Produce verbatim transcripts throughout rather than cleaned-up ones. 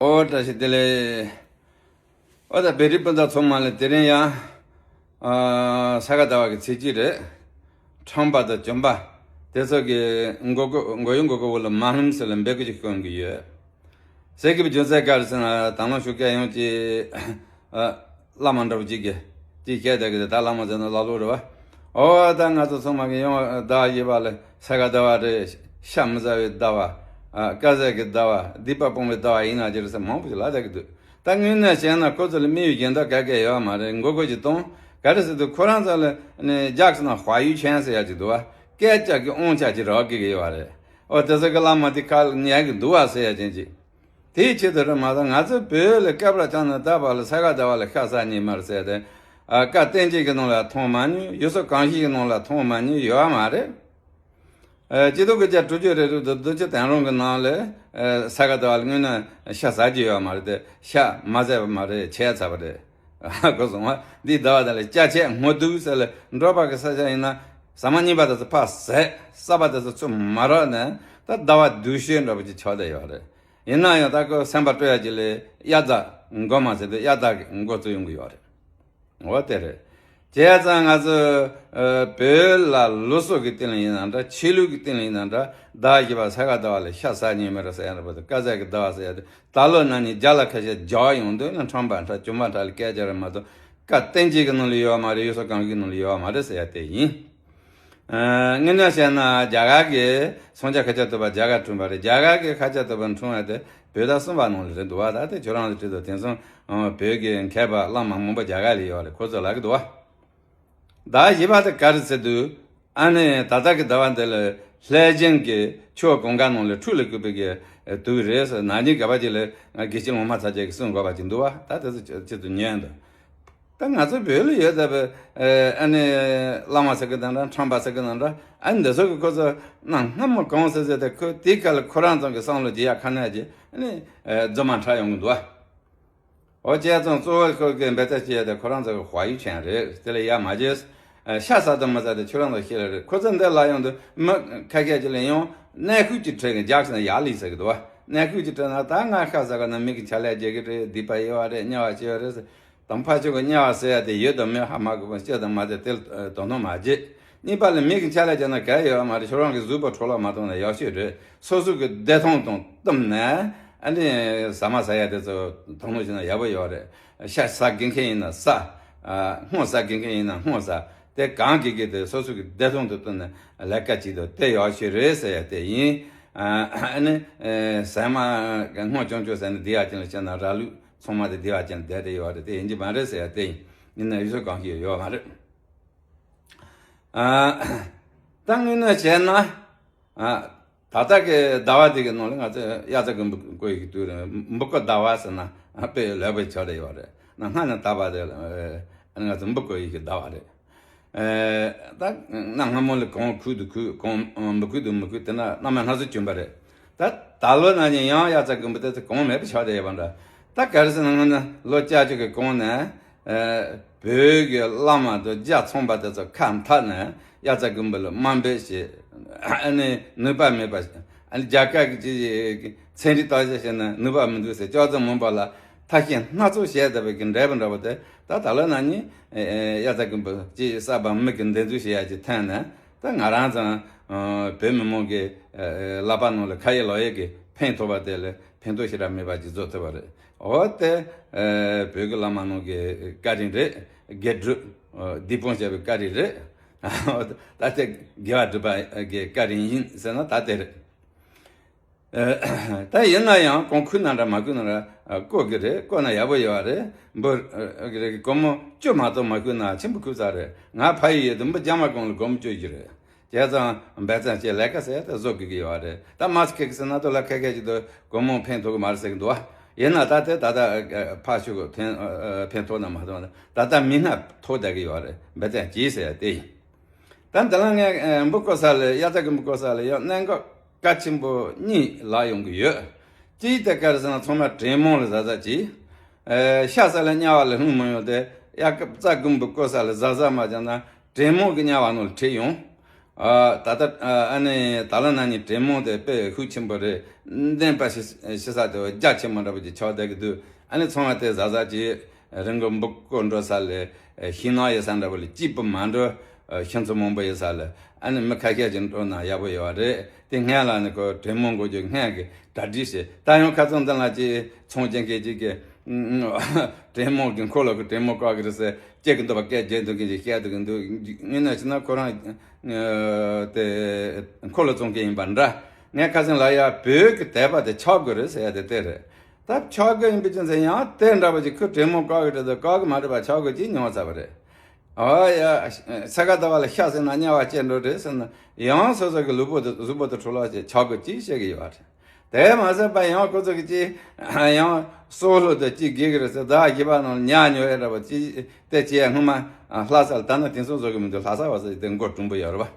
ཨོ་བཀྲ་ཤིས་བདེ་ལེགས། ཨོ་ད་བོད་རིགས་སྤུན་ཟླ་ཚང་མ་ལ་དེ་རིང་ཡང་ཨ་ས་ག་ཟླ་བ་གི་ཚེས་གཅིག་རེད། ཁྲམ་པ་དང་བཅོམ་པ་དེ་ཚོ་གི་མགོ་སྐོར་མགོ་ཡུ་མགོ་སྐོར་བོ་ལ་མ་ལྷུམ་ཟེར་ལ་འབོད་སྐུལ་ཅིག་སྐོང་གི་ཡོད། ཟེར་གི་བའི་རྒྱུ་མཚན་ག་རེ་ཟེར་ན་དང་བླངས་ཞུ་མཁན་ཡོངས་ཀྱི་ཨ་བླ་མ་འདྲ་བོ་གཅིག་གིས་གཅིག་བཤད་བསྡད་གི་རེད། ད་བླ་མ་ཟེར་ན་ལ་ལོ་རེད་བ། ཨོ་ད་ང་ཚོ་ཚང་མ་གི་ཡོང་ཟླ་བ་བཞི་པ་ལ་ས་ག་ཟླ་བ་རེད། ཤ་མི་ཟ་བའི་ཟླ་བ། ཨ་དཀའ་ཟས་ཀྱི་ཟླ་བ། སྡིག་པ་སྤོང་བའི་ཟླ་བ་ཡིན་ན་ཅི་རེད་ཟེར་མང་པོ་ཞིག་ལབ་བསྡད་གི་འདུག་ད་དངོས་གནས་བཤད་ན་ཁོ་ཚོ་ལ་དམིགས་ཡུལ་གཞན་དག་ག་གེ་ཡོད་མ་རེད། མགོ་སྐོར་ཅིག་གཏོང་ག་རེ་ཟེར་དུས་ཁོ་རང་ཚོ་ལ་ནི་རྒྱག་ཟེར་ན་དཔའ་ཡུལ་ཆེན་ཟེར་ཡ་ཅིག་འདུག་བ། སྐད་ཆ་གི་དབང་ཆ་ཅིག་རག་གི་ཡོད་བ་རེད། ཨོ་དེ་ཚོ་གི་བླ་མ་དེ་ཁ་ལ་ཉན་གི་འདུག་བ་ཟེར་ཡ་ཅན་ཅིག་དེའི་ཆེད་དུ་རེད་མ་གཏོགས་ང་ཚོ་བོད་ལ་སྐབས་ར་ཆགས་ན་ད་བར་ལ་ས་ག་ཟླ་བ་ལ་ཤ་ཟ་ཉེས་མ་རེད་ཟེར་ཏེ། ཨ་བཀའ་བསྟན་འགྱུར་གྱི་ནང་ལ་མཐོང་མ་མྱོང་། ཡུལ་སྲོལ་གོམས་གཤིས་ཀྱི་ནང་ལ་མཐོང་མ་མྱོང་ཡོད་མ་རེད། ཨ་སྤྱི་ལོ་དགུ་བརྒྱ་དྲུག་ཅུ་རེ་དྲུག་དང་བདུན་ཅུ་དོན་རུང་གི་ནང་ལ་ཨ་ས་ག་ཟླ་བ་ལ་དངོས་གནས་ཤ་ཟ་རྒྱུ་ཡོད་མ་རེད་དེ། ཤ་མ་ཟ་བ་མ་རེད། ཆད་ཚར་བ་རེད། ཨ་གོ་སོང་བ། འདིའི་ཟླ་བ་དག་ལ་ཅ་ཆས་སྔོ་སྡུག་ཟེར་ལ་འབྲོག་པ་གི་ས་ཆ་ཡིན་ན་ཟ་མ་རྙིང་པ་དེ་ཚོ་ཕར་ཟད། གསར་པ་དེ་ཚོ་ཚུར་མ་རག་ནས་ད་ཟླ་བ་སྡུག་ཤོས་འདྲ་པོ་ཅིག་ཆགས་བསྡད་ཡོད་རེད། ཡིན་ན་ཡང་ད་ཁོ་སེམས་པ་སྤྲོ་ཡ་ཅིག་ལས་དབྱར་རྩྭ་འགོ་མ་ཟིན་དུས་དབྱར་རྩྭ་གི་འགོ་བཙུགས་ཡོང་གི་ཡོད་རེད། འོ་དེ་རེད། བྱས་ཙང་ང་ཚོ་ཨ་བོད་ལ་ལུགས་སྲོལ་གྱི་སྟེང་ལ་ཡིན་ན་འདྲ། ཆོས་ལུགས་ཀྱི་སྟེང་ལ་ཡིན་ན་འདྲ། ཟླ་བ་བཞི་པ་ས་ག་ཟླ་བ་ལ་ཤ་ཟ་ཉེས་མེད་རེད་ཟེར་ཡ་འདྲ་པོ་དང་དཀའ་ཟས་ཀྱི་ཟླ་བ་ཟེར་ཡ་དེ་ད་ལོ་ན་ནིང་རྒྱ་ལ་ཁ་ཤས་རྒྱག་ཡོང་དུས་ན་ཁྲམ་པ་འདྲ་བཅོམ་པ་འདྲ་ལ་སྐད་ཆ་རེད་མ་གཏོགས་བཀའ་བསྟན་འགྱུར་གྱི་ནང་ལ་ཡོད་མ་རེད། ཡུལ་སྲོལ་གོམས་གཤིས་ཀྱི་ནང་ལ་ཡོད་མ་རེད་ཟེར་ཡ་དེ་ཡིན། ཨ་དངོས་གནས་བཤད་ན་རྒྱ་གར་གྱི་སངས་རྒྱས་ཤཱཀྱ་ཐུབ་པ་རྒྱ་གར་འཁྲུངས་པ་རེད། རྒྱ་གར་གྱི་ཤཱཀྱ་ཐུབ་པ་འཁྲུངས་པ་དེ་བོད་ཟླ་གསུམ་པ་ནང་ལ་རེད་འདུག་བ། ད་དེ་ཁྱོད་རང་ཚོ་བྲིས་འདུག་དེང་སང་ཨ་བོད་ཀྱི་མཁས་པ་བླ་མ་མང་པོ་རྒྱ་གར་ལ་ཡོད་རེད། ཁོ་ཚོ་ལབ་ཀྱི་འདུག་བ། ཟླ་བ་བཞི་པ་དེ་ག་རེ་ཟེར་དུས། ཨ་ནི་ད་ལྟ་གི་ཟླ་བ་འདི་ལ་ལྷས་བྱིན་གྱི་ཆོས་གང་ག་ནང་ལ་འཁྲུལ་ལ་བཀོད་པའི་གི་དུས་རེད་ཟེར། ན་ནིང་ག་བ་ཅིག་ལ་ང་དགེ་བཤེས་ངོ་མ་ཚ་རྒྱལ་གྱིས་གསུང་དགོས་པ་ཅིག་འདུག་བ། ད་དེ་ཚོ་ཁྱེད་ཚོ་ཉན་འདུག་ད་ང་ཚོ་བོད་ལ་ཡོད་བསྡད་པའི་ཨ་ནི་བླ་མ་ཟེར་གི་དང་འདྲ། ཁྲམ་པ་ཟེར་གི་དང་འདྲ། ཨ་ནི་འདི་ཚོ་གི་ཁོ་ཚོ་གནའ་སྔ་མོ་གང་ཟེར་ཟེར་ཏེ་ཁོ་དེའི་ཁ་ལ་ཁོ་རང་ཚོ་གི་བསམ་བློ་རྒྱས་ཡ་ཁ་ནས་ཀྱི་ཨ་ནི་རྫུན་མ་འཁྲབ་ཡོང་གི་འདུག་བ། འོ་བྱས་ཙང་གཙོ་བོ་ཁོ་གི་འབད་བརྩོན་བྱས་ཏེ་ཁོ་རང་ཚོ་གི་དཔའ་ཡུལ་ཅན་རེད། དེ་ལ་ཡ་མ་བྱས། ཤ་ཟ་དང་མ་ཟ་དེ་ཁྱོད་རང་ཚོ་ཤེས་ལ་རེད། ཁོ་ཚོ་འདི་ལ་ཡོང་དུས་མི་ཁ་ཤས་ཀྱི་ལ་ཡང་གནས་ཤུགས་ཀྱི་ཁྲོད་ནས་རྒྱག་ཟེར་ན་ཡག་ལས་ཟེར་གི་འདུག་བ། གནས་ཤུགས་ཀྱི་ཁྲོད་ན་ད་ང་ཤ་ཟ་ག་ན་མི་གི་ཆ་ལས་བརྗེད་གི་རེད། སྡིག་པ་ཡོད་བ་རེད། དམྱལ་བ་སྐྱེ་བ་རེད་ཟེར། དང་ཕ་ཆོས་ཀྱི་དམྱལ་བ་ཟེར་ཡ་དེ་ཡོད་དང་མེད་ཧ་མ་གོ་གི། སྐྱེ་དང་མ་སྐྱེ་དེ་དོ་སྣང་མ་བྱེད། གཉིས་པ་ལ་མི་གི་ཆ་ལས་བརྗེད་ན་གལ་ཡོད་བ་མ་རེད། ཁྱོད་རང་གི་གཟུགས་པོ་འཕྲོ་བརླག་མ་གཏོང་ན་ཡག་ཤོས་རེད། སོ་སོ་གི་བདེ་ཐང་དང་བསྟུན་ནས་ཨ་ནི་ཟ་མ་ཟ་ཡ་དེ་ཚོ་དོ་སྣང་བྱས་ན་ཡག་པོ་ཡོད་རེད། ཤ་ཟ་དགོས་མཁན་ཡིན་ན་ཟ། ཨ་སྔོ་ཟ་དགོས་མཁན་ཡིན་ན་སྔོ་ཟ། དེ་གང་དགོས་ཀྱི་དེ་སོ་སོ་གི་བདེ་ཐང་དང་བསྟུན་ནས་ལས་ཀ་བྱེད་དུས་དེ་ཡག་ཤོས་རེད་ཟེར་ཡ་དེ་ཡིན། ཨ་ནི་ཟ་མ་སྔོ་ལྗང་ལྗང་ཟ་ནས་བསྡད་ཡ་ཅན་ལ་བྱས་ན་ར་ལུག་ཚང་མ་དེ་བསྡད་ཡ་ཅན་བསྡད་དེ་ཡོད་རེད། དེ་ཡིན་གྱི་མ་རེད་ཟེར་ཡ་དེ་ཡིན། ཡིན་ན་ཡུལ་སྲོལ་གང་ཞིག་ཡོད་མ་རེད། ཨ་ད་དངོས་གནས་བྱས་ན། ཨ་ད་ལྟ་གི་ཟླ་བ་འདི་གི་ནང་ལ་ང་ཚོས་དབྱར་རྩྭ་དགུན་འབུ་བརྐོ་ཡི་གི་དུས་རེད། འབུ་བརྐོ་ཟླ་བ་ཟེར་ན་དཔེ་ལེགས་པོ་ཆགས་བསྡད་ཡོད་རེད། ན་སྔ་ནས་ད་བར་དེ་ལ་ང་ཚོ་འབུ་བརྐོ་ཡི་གི་ཟླ་བ་རེད། ཨེ་ད་གནའ་སྔ་མོ་ལ་གང་ཁུག་ཏུ་ཁུག། གང་མི་ཁུག་ཏུ་མི་ཁུག། དེ་ན་གནམ་ཡང་སྣ་ཚོགས་བྱུང་བ་རེད། ད་ད་ལོ་ན་ནི་ཡང་དབྱར་རྩྭ་དགུན་འབུ་དེ་ཚོ་གང་མེད་པ་ཆགས་བསྡད་ཡོད་པ་འདྲ། ད་ག་རེ་ཟེར་ན་སྔོན་ན་ལོ་བཅུ་གཅིག་གི་གོང་ནས་ཨེ་བོད་ཀྱི་བླ་མ་དང་རྒྱ་ཚོང་པ་དེ་ཚོ་ཁ་འཐབ་ནས་དབྱར་རྩྭ་དགུན་འབུ་ལ་དམའ་འབེབས་བྱས། ཨ་ནི་ནུས་པ་མེད་པ། ཨ་ནི་རྒྱ་གར་གྱི་ཚན་རིག་བརྟག་དཔྱད་བྱས་ན་ནུས་པ་མི་འདུག་ཟེར། ལྕགས་རྩི་མུན་པ་ལ་ཐ་ཤལ་སྣ་ཚོགས་བྱས་བསྡད་པའི་གི་འབྲས་བུ་འདྲ་པོ་དེ་ད་ད་ལོ་ན་ནི་དབྱར་རྩྭ་དགུན་འབུ་ཅིག་གསར་པ་མི་གི་འདེབས་འཛུགས་བྱེད་ཡ་ཅིག་ཐོན་ནས། ད་ང་རང་ཚོ་བོད་མི་མང་གི་ལག་པ་ནང་ལ་ཁ་ཡོད་ལག་ཡོད་ཀྱི་ཕན་ཐོགས་པ་དེ་ལ་ཕན་ཐོགས་ཞེ་དྲག་མེད་པ་ཅིག་བཟོ་ཐུབ་པ་རེད། འོ་དེ་བོད་ཀྱི་བླ་མ་ནང་གི་བཀའ་དྲིན་རེད། དགེ་སྒྲུབ་སྡིག་སྤོང་བྱས་པའི་བཀའ་དྲིན་རེད། ད་དེ་དགེ་བ་སྒྲུབ་པ་གི་བཀའ་དྲིན་ཡིན་ཟེར་ན་ད་དེ་རེད། ད་ཡིན་ན་ཡང་གང་ཁུག་ན་འདྲ་མ་ཁུག་ན་འདྲ་བརྐོ་གི་རེད། བརྐོ་ན་ཡག་པོ་ཡོད་རེད། འབུ་གི་རེད། སྒོར་མོ་བཅུ་མ་གཏོགས་མ་ཁུག་ན་ཆེན་པོ་ཁུག་ཚར་རེད། ང་ཕ་ཡུལ་ཡོད་དུས་འབུ་རྒྱ་མ་གང་ལ་སྒོར་མོ་བཅུ་ཡོད་རེད། བྱས་ཙང་འབད་བརྩོན་བྱས་ལས་ཀ་ཟེར་ཡ་དེ་བཟོ་དགོས་ཀྱི་ཡོད་རེད། ད་མ་སུ་ཁེ་གི་ཟེར་ན་དོ་ལ་ཁ་ཁ་ཅིག་ཏུ་སྒོར་མོ་ཕན་ཐོགས་ཀྱི་མ་རེད་ཟེར་གི་འདུག་བ། ཡིན་ན་ད་དེ་ད་ལྟ་ཕར་ཞོག་ཕན་ཕན་ཐོགས་ན་མ་ཐོགས་ན་ད་ལྟ་མི་སྣ་ཐོགས་བསྡད་ཀྱི་ཡོད་རེད། འབད་བརྩོན་བྱས་ཟེར་ཡ་དེ་ཡིན། ད་འདི་ལ་ངས་འབུ་བརྐོ་ས་ལ་དབྱར་རྩྭ་དགུན་འབུ་བརྐོ་ས་ལ་ཡང་གནད་འགག་གལ་ཆེན་པོ་གཉིས་ལབ་ཡོང་གི་ཡོད། གཅིག་དེ་ག་རེ་ཟེར་ན་ཚང་མ་དྲེད་མོང་ལ་ཟ་ཟ་གྱིས། ཤ་ཟ་ལ་དམྱལ་བ་ལ་ལྷུང་མི་ཡོང་སྟེ་དབྱར་རྩྭ་དགུན་འབུ་བརྐོ་ས་ལ་ཟ་ཟ་མ་བྱས་ན་དྲེད་མོང་གི་དམྱལ་བ་ནང་ལ་ཁྲིད་ཡོང་། ཨ་ད་ལྟ་ཨ་ཨ་ནི་ད་ལོ་ན་ནི་དྲེད་མོང་དེ་དཔེ་ཤུགས་ཆེན་པོ་རེད། འདོན་པ་ཤི་ཤི་ས་དེ་རྒྱ་ཆེན་མོ་འདྲ་པོ་ཅིག་ཆགས་བསྡད་ཀྱི་འདུག་ཨ་ནི་ཚོང་བ་དེ་གཟབ་གཟབ་ཅིག་རི་མགོ་འབུ་བརྐོ་འགྲོ་ས་ལ་ཤིང་ནགས་ཡོད་ས་འདྲ་པོ་ལ་སྐྱིད་པོ་མ་འགྲོ། ཤིང་ཚོ་མང་པོ་ཡོད་ས་ལ་ཨ་ནི་མི་ཁ་ཤས་ཅིག་འགྲོ་ན་ཡག་པོ་ཡོད་རེད། དེ་སྔོན་ལ་ནི་ཁོ་དྲེད་མོང་འགོག་རྒྱུ་སྔོན་གྱི་གྲ་སྒྲིག་བྱས། ད་ཡང་ཁ་སང་འདི་ལ་ཅིག་ཚོང་ཅན་སྐད་ཅིག་གིས་དྲེད་མོང་གི་འཁོར་ལོ་གི་དྲེད་མོང་བཀག་གི་རེད་ཟེར་སྐྱེ་གི་འདུག་པ། སྐད་རྒྱག་འདུག་གི་ཅིག་བཤད་འདུག་གི་འདུག་དངོས་གནས་བྱས་ན་ཁོ་རང་དེ་འཁོར་ལོ་བཙོང་མཁན་ཡིན་པ་འདྲ། ངས་ཁ་སང་ལ་ཡ་བོད་ཀྱི་དད་པ་དེ་ཆག་དགོས་རེད་ཟེར་ཡ་དེ་དེ་རེད། ད་ཆག་དགོས་ཡིན་པའི་རྒྱུ་མཚན་ཡང་དེ་འདྲ་པོ་ཅིག་ཁོས་དྲེད་མོང་བཀག་གི་རེད་དང་བཀག་གི་མ་རེད་པ། ཆག་དགོས་ཅིག་མྱོང་ཚར་བ་རེད། ཨ་ཡ། ས་ག་ཟླ་བ་ལ་ཤ་ཟོས་ན་དམྱལ་བ་སྐྱེ་འགྲོ་རེད་ཟེར་ན་ཡང་སོ་སོ་གི་ལུས་པོ་དེ་གཟུགས་པོ་དེ་འཕྲོ་བརླག་བྱས་ཆག་དགོས་ཅིག་བཤད་གི་ཡོད་རེད། དེ་མ་ཟད་པ་ཡང་ཁོ་ཚོ་གི་ཅིག་ཡང་སྲོག་ལུས་དེ་ཅིག་དགོས་གི་རེད་ཟེར། ཟླ་བ་བཞི་པ་ནང་ལ་ཉལ་ཉོ་ཡས་འདྲ་པོ་ཅིག་དེ་བྱས་སྔོན་མ་ལྷ་ས་ལ། ད་ནི་དེང་སང་བཟོ་གི་མི་འདུག་ལྷ་ས་བ་ཟེར་དེ་མགོ་དྲོན་པོ་ཡོད་རེད་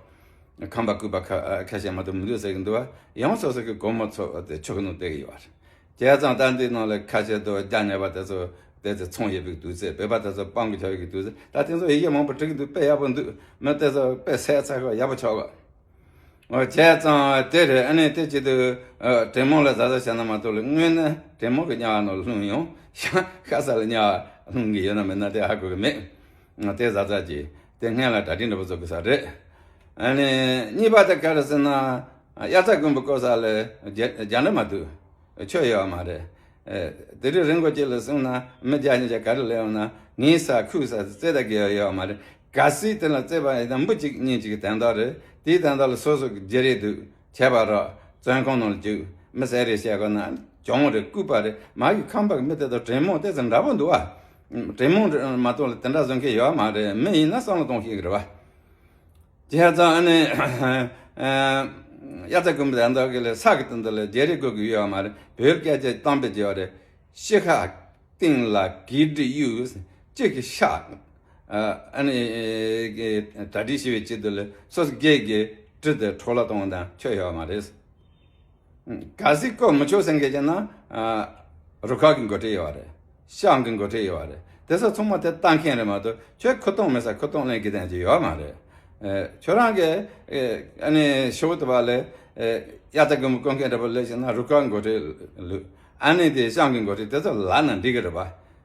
པ། ཁང་པ་སྐུད་པ་ཁ་ཁ་ཤས་མ་གཏོགས་མི་འདུག་ཟེར་གི་འདུག་བ། ཡང་སོ་སོ་གི་སྒོར་མོ་ཚོ་དེ་ཆུ་གི་ནང་བསྡད་གི་ཡོད་རེད། བྱས་ཙང་ད་འདི་ནང་ལ་ཁ་ཤས་དང་རྒྱ་ནག་པ་དེ་ཚོ་དེ་ཚོ་ཚོང་ཡོད་པའི་དུས་ཚོད། བོད་པ་དེ་ཚོ་སྤང་གི་ཆགས་ཡོད་ཀྱི་དུས་ཚོད། ད་དེ་ཚོ་ཡི་གེ་མང་པོ་འབྲི་གི་འདུག་དཔེ་ཡག་པོ་འདུག་མི་དེ་ཚོ་དཔེ་གསལ་ཚ་གི་ཡག་པོ་ཆགས་གི། འོ་བྱས་ཙང་དེ་རེད། ཨ་ནི་དེ་བྱེད་དུས་དྲེད་མོང་ལ་གཟབ་གཟབ་བྱས་ན་མ་གཏོགས་ལ་དངོས་གནས་དྲེད་མོང་གི་དམྱལ་བ་ནང་ལ་ལྷུང་ཡོང་ཤ་ཤ་ས་ལ་དམྱལ་བ་ལྷུང་གི་ཡོད་ན་མེད་ན་དེ་ཧ་གོ་གི་མེད། དེ་གཟབ་གཟབ་གྱིས་དེ་སྔོན་ལ་གྲ་སྒྲིག་འདྲ་པོ་བཟོ་དགོས་ས་རེད། ཨ་ནི་གཉིས་པ་དེ་ག་རེ་ཟེར་ན། དབྱར་རྩྭ་དགུན་འབུ་བརྐོ་ས་ལ་རྒྱ་རྒྱ་འདྲ་མ་འདུག་ཆོས་ཡོད་མ་རེད། ཨེ། དེ་རིང་རི་མགོ་ཅིག་ལ་སོང་ན་མི་བརྒྱ་ཉིས་བརྒྱ་ག་རེ་སླེབས་ཡོང་ན། ངའི་ས་ཁོའི་ས་རྩེ་ད་གི་ཡོད་ཡོད་མ་རེད། གལ་སྲིད་དེ་ལ་རྩེ་བ་ཡིན་ན་འབུ་གཅིག་གཉིས་གཅིག་གི་དོན་དག་རེད། དེའི་དོན་དག་ལ་སོ་སོ་གི་བརྗེ་རེས་འདུག་བྱས་པ་རོགས། བཙོན་ཁང་ནང་ལ་བཅུག་མི་ཟེར་རེ་བཤད་དགོས་ན་གྱོང་རེད། སྐུད་པ་རེད། མ་གི་ཁང་པ་གི་མི་དེ་དང་དྲེད་མོང་དེ་ཚོ་འདྲ་པོ་འདུག་ཨ། དྲེད་མོང་མ་གཏོགས་ལ་དེ་འདྲ་བཟོ་མཁན་ཡོད་མ་རེད། མི་ཡིན་ན་བསམ་བློ་གཏོང་ཤེས་གི་རེད་བ། བྱས་ཙང་ཨ་ནི་དབྱར་རྩྭ་དགུན་འབུ་དང་འདོགས་གི་ལ་ས་གི་སྟེང་དུ་ལ་བརྗེ་རེས་དགོས་གི་ཡོད་མ་རེད། བོད་སྐད་ཆ་གཏམ་དཔེ་བྱས་པ་རེད། ཤི་ཁ་སྟེང་ལ་གད་དྲི་གཡུག་ཅིག་གི་ཤ། ཨ་ནི་གྲ་སྒྲིག་ཞུ་བའི་ཆེད་དུ་ལ་སོ་སོ་སྒེར་གྱི་དྲི་དེ་འཕྲོ་བརླག་གཏོང་བ་དང་ཆོས་ཡོད་མ་རེད། གལ་སྲིད་བརྐོ་མི་ཆོག་ཟེར་མཁན་བྱས་ན། རུ་ཁག་གི་འགོ་ཁྲིད་ཡོད་རེད། ཤང་གི་འགོ་ཁྲིད་ཡོད་རེད། དེ་ཚོ་ཚང་མ་དེ་ལྟ་མཁན་རེད་མ་གཏོགས་ཁྱོད་ཁུ་སྟོང་མེད་ས་ཁུ་སྟོང་ལེན་གི་དོན་གྱི་ཡོད་མ་རེད། ཨེ། ཁྱོད་རང་གི་ཨེ་ཨ་ནི་ཤོག་དུ་བ་ལས་ཨེ་དབྱར་རྩྭ་དགུན་འབུ་བརྐོ་མཁན་འདྲ་པོ་ལས་བྱས་ན་རུ་ཁག་འགོ་ཁྲིད་ལུགས། ཨ་ནི་དེ་ཤང་གི་འགོ་ཁྲིད་དེ་ཚོ་ལབ་ན་འགྲིག་གི་རེད་པ།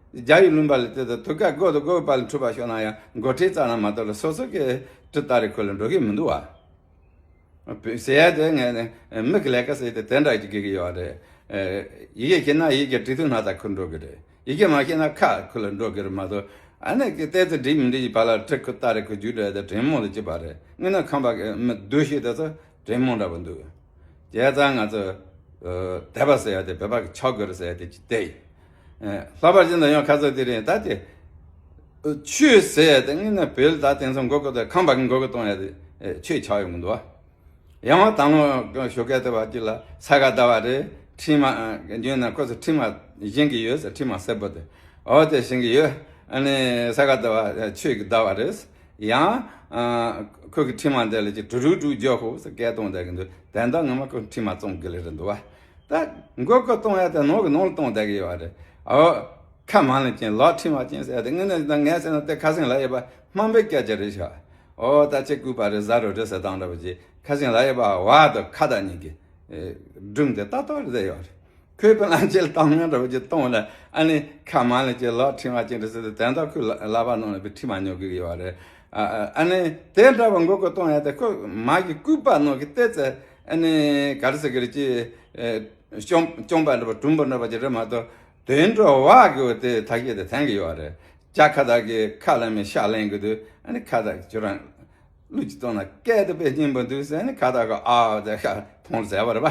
རྒྱ་ཡི་ལུང་པ་ལ་དེ་ཚོ་དུ་ཀ་སྒོ་དང་སྒོ་པ་ལ་འཁྲུག་པ་ཤོར་ན་ཡང་འགོ་ཁྲིད་རྩ་ན་མ་གཏོགས་ལ་སོ་སོ་གི་དྲི་ལྟ་རེ་ཁུལ་ལ་འགྲོ་གི་མི་འདུག་བ། ཟེར་ཡ་དེ་ངས་ནི་མི་གི་ལས་ཀ་ཟེར་དེ་དེ་འདྲ་ཅིག་གི་ཡོད་རེད། ཡི་གེ་ཤེས་ན་ཡི་གེ་འབྲི་དུས་སྣ་ཚ་ཁུར་འགྲོ་གི་རེད། ཡི་གེ་མ་ཤེས་ན་ཁ་ཁུར་ལ་འགྲོ་གི་རེད་མ་གཏོགས། ཨ་ནི་ཀི་ཏེ་ཙི་འགྲིག་མི་འགྲིག་ཡི་བ་ལ་ཁྲི་ཁུ་ཏ་རེ་ཁུ་རྒྱུ་འདྲ་དེ་དྲན་མོ་དེ་ཅི་བ་རེད། ངས་ན་ཁམས་པ་གི་མི་སྡུག་ཤོས་དེ་ཚོ་དྲན་མོ་འདྲ་པོ་འདུག་བྱས་ཙང་ང་ཚོ་དད་པ་ཟེར་ཡ་དེ་བོད་པ་གི་ཆགས་དགོས་རེད་ཟེར་ཡ་དེ་ཅི་དེ་ཡིན། ལྷག་པར་ཅན་དུ་ཡང་ཁ་ཚ་དེ་རིང་ད་དེ། ཆོས་ཟེར་ཡ་དེ་ངས་ན་བོད་ད་དེང་སང་མགོ་སྐོར་དེ་ཁམས་པ་གི་མགོ་སྐོར་གཏོང་ཡ་དེ་ཆོས་ཆགས་ཡོང་གི་འདུག་བ། ཡང་དང་ལོ་ཞོགས་ཀས་དེ་བ་གཅིག་ལ་ས་ག་ཟླ་བ་རེད། ཁྲིམས་མ་འཇོན་ན་ཁོ་ཚོ་ཁྲིམས་མ་བཞེངས་ཀྱི་ཡོད་ཟེར། ཁྲིམས་མ་སེར་པོ་དེ་འོ་དེ་བཞེངས་ཀྱི་ཡོད། ཨ་ནི་ས་ག་ཟླ་བ་ཆོས་ཀྱི་ཟླ་བ་རེད། ཡང་ཁོ་གི་ཁྲིམས་མ་འདི་ལ་ཅིག་གྲུ་རུ་གྲུ་རྒྱོ་ཧོ་ཟེར་སྐད་གཏོང་བསྡད་ཀྱི་འདུག་དེ་འདྲ་ངོ་མ་ཁོ་ཁྲིམས་མ་བཙོང་གི་ལེ་རེད་འདུག་བ། ད་མགོ་སྐོར་གཏོང་ཡ་དེ་ནང་གི་ནང་ལ་གཏོང་བསྡད་ཀྱི་ཡོད་རེད། འོ། ཁ་མང་ལ་ཅན་ལག་ཁྲིམས་མ་ཅན་ཟེར་དེ་ངས་ནས་ངས་ཟེར་ན་དེ་ཁ་སེང་ལ་ཡོད་པ་དམངས་པའི་སྐད་ཆ་རེད་ཤག་འོ་ད་ཅི་སྐུད་པ་རེད་ཟ་རོ་རེད་ཟེར་སྟངས་འདྲ་པོ་ཅིག་ཁ་སེང་ལ་ཡོད་པ་བ་དང་ཁ་དང་གཉིས་ཀྱི་སྒྲུང་དེ་ཏག་ཏག་རེད་ཟེར་ཡོད་རེད། ཁོས་དཔེ་ལ་ཅི་ལ་བཏང་ངན་འདྲ་པོ་ཅིག་གཏོང་ལ་ཨ་ནི་ཁ་མང་ལ་ཅན་ལག་ཁྲིམས་མ་ཅན་རེད་ཟེར་དེ་དོན་དག་ཁོས་ལ་ལག་པ་ནང་ལ་བི་ཁྲིམས་མ་ཉོ་གི་ཡོད་རེད། ཨ་ནི་དེ་འདྲ་པོ་མགོ་སྐོར་གཏོང་ཡ་དེ་ཁོ་མ་གི་སྐུད་པ་ནང་གི་ལྟས་ཚེ་ཨ་ནི་ག་རེ་ཟེར་གི་རེད་ཅི། སྐྱོང་སྐྱོང་པ་འདྲ་པོ་གྲུམ་པོ་འདྲ་པོ་ཅིག་རེད་མ་གཏོགས། དོན་འགྲོ་བ་གི་འོ་དེ་ཐ་ཤལ་དེ་ཐན་གི་ཡོད་རེད། ཇ་ཁ་བཏགས་ཀྱི་ཁ་ལ་མི་ཤ་ལེན་གི་འདུག་ཨ་ནི་ཁ་བཏགས་ཁྱོད་རང་གླུ་ཅིག་གཏོང་ན་སྐད་དེ་དཔེ་སྙན་པོ་འདུག་ཟེར་ནི་ཁ་བཏགས་གི་ཨ་བ་དེ་ཤ་མཐོང་ཟེར་བ་རེད་པ།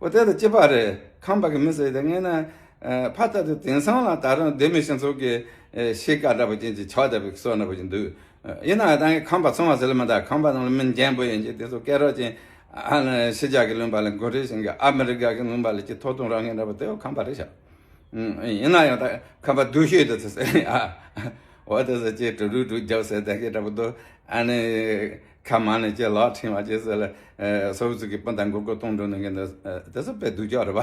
འོ་དེ་དང་གཅིག་པ་རེད། ཁམས་པ་གི་མི་ཟེར་དེ་ངས་ན་ཕ་ད་དུ་དེང་སང་ལ་ད་རུང་སྡོད་མི་སྤྱི་ཚོགས་ཀྱི་ཤེས་ཀ་འདྲ་པོ་ཅན་གྱི་ཆགས་བསྡད་པའི་བཟོ་འདྲ་པོ་ཅིག་འདུག་ཡིན་ན་ད་ངས་ཁམས་པ་ཚང་མ་ཟེར་ལ་མི་འདུག་ཁམས་པ་ནང་ལ་མི་འཇོན་པོ་ཡིན་གྱི་དེ་ཚོ་སྐད་རོགས་ཅན་ཨ་ནི་ཕྱི་རྒྱལ་གྱི་ལུང་པ་ལ་འགོ་ཁྲིད་བྱེད་མཁན་ཨ་མི་རི་ཀ་གི་ལུང་པ་ལ་ཅིག་ཐོབ་ཐང་རག་མཁན་འདྲ་པོ་དེ་ཁམས་པ་རེད་ཤག་ཨུམ། ཡིན་ན་ཡང་ད་ཁམས་པ་སྡུག་ཤོས་དེ་ཚོ་ཟེར་ཨ། འོ་དེ་ཚོ་ཅིག་གྲུ་རུ་གྲུ་རྒྱབ་ཟེར་དེ་གི་འདྲ་པོ་འདུག་ཨ་ནི་ཁ་མང་ནས་ཅིག་ལག་ཁྲིམས་མ་ཅིག་ཟེར་ལ་སོ་སོ་གི་སྤུན་ཟླ་མགོ་སྐོར་གཏོང་འགྲོ་ནས་མཁན་དེ་ཚོ་དཔེ་སྡུག་ཅག་རེད་པ།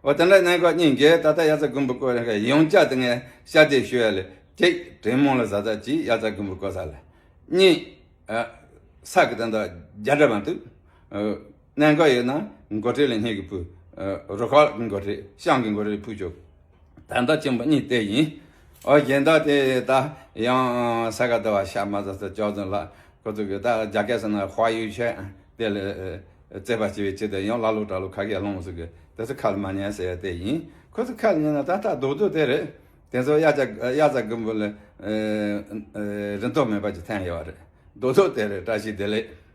འོ་དེ་འདྲ་གནད་འགག་གཉིས་འགའ་ད་ལྟ་དབྱར་རྩྭ་དགུན་འབུ་བརྐོ་ཡོང་ཀྱག་དེ་ངས་ཤ་དེ་ཞུ་ཡ་ལས་གཅིག་དྲེད་མོང་ལ་གཟབ་གཟབ་གྱིས་དབྱར་རྩྭ་དགུན་འབུ་བརྐོ་ས་ལ། གཉིས། ཨ། ས་གི་ད་ལྟ་རྒྱ་འདྲ་མ་འདུག་གནད་འགག་ཡོད་ན་འགོ་ཁྲིད་ལ་སྙིང་གི་ཕུལ། རུ་ཁག་གི་འགོ་ཁྲིད། ཤང་གི་འགོ་ཁྲིད་ཕུལ་ཆོག་ད་ལྟ་ཆེན་པོ་གཉིས་དེ་ཡིན། ཨོ་གཞན་དག་དེ་ད་ཡང་ས་ག་ཟླ་བ་ཤ་མ་ཟ་ས་ཅོག་ཙམ་ལ་ཁོ་ཚོ་གི་ད་རྒྱ་སྐད་ཟེར་ན་དཔའ་ཡོད་ཆེ་དེ་ལ་རྩེད་པ་བྱེད་པའི་ཆེད་དུ་ཡང་ལ་ལོ་གྲ་ལོ་ཁ་གིས་སློང་ཟེར་གི་དེ་ཚོ་ཁ་ལ་མ་ཉན་ཟེར་ཡ་དེ་ཡིན། ཁོ་ཚོ་ཁ་ལ་ཉན་ན་ད་ལྟ་རྡོག་རྡོག་དེ་རེད། དེ་ཚོ་དབྱར་རྩྭ་དབྱར་རྩྭ་དགུན་འབུ་ལ་རིན་ཐང་མེད་པ་ཅིག་ཐོན་ཡོད་རེད། རྡོག་རྡོག་དེ་རེད། བཀྲ་ཤིས་བདེ་ལེགས།